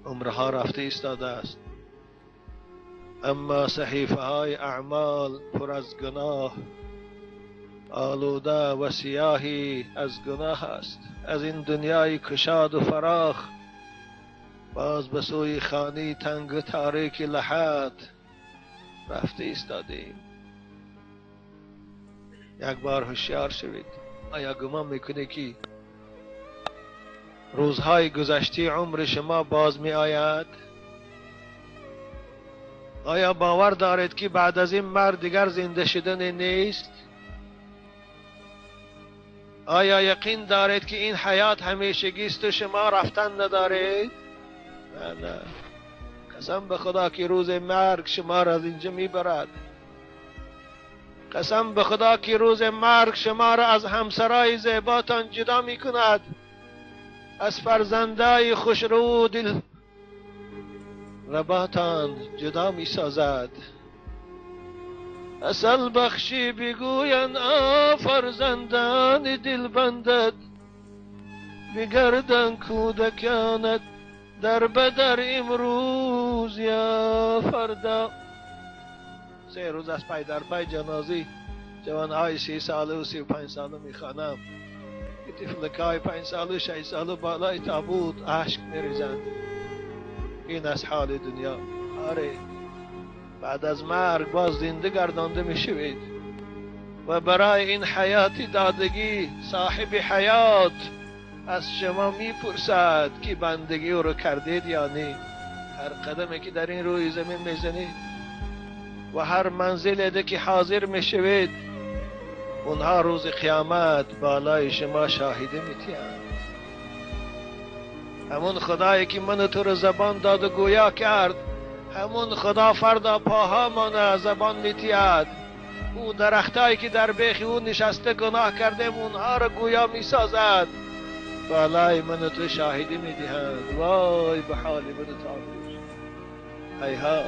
عمرها رفته ایستاده است، اما صحیفه های اعمال پر از گناه، آلوده و سیاهی از گناه است. از این دنیای کشاد و فراخ باز به سوی خانه تنگ و تاریک لحد رفته ایستادیم. یک بار هوشیار شوید. آیا گمان میکنی که روزهای گذشته عمر شما باز می آید؟ آیا باور دارید که بعد از این مرگ دیگر زنده شدن نیست؟ آیا یقین دارید که این حیات همیشگی است و شما رفتن ندارید؟ نه نه، قسم به خدا که روز مرگ شما را از اینجا میبرد. قسم به خدا که روز مرگ شما را از همسرای زیباتان جدا میکند، از فرزندای خوشرو دل رباتان جدا میسازد. اصل بخشی بگویند آ فرزندان دل بندد، بگردن کودکانت در بدر امروز یا فردا. 3 روز از پای در پای جنازی جوانهای 30 ساله و 35 ساله میخوانم که طفلکای 5 ساله و 6 ساله بالای تابوت اشک میریزند. این از حال دنیا. آره، بعد از مرگ باز زنده گردانده میشوید و برای این حیات دادگی صاحب حیات از شما میپرسد که بندگی او رو کردید یا نه. هر قدمی که در این روی زمین میزنید و هر منزل که حاضر میشوید، اونها روز قیامت بالای شما شاهده میتیند. همون خدایی که من تو رو زبان داد و گویا کرد، همون خدا فردا پاهامان زبان میتید. او درختایی که در بیخ او نشسته گناه کردیم اونها رو گویا میسازد، بالای من تو شاهدی میدهند. وای به حال من تو. هیهات.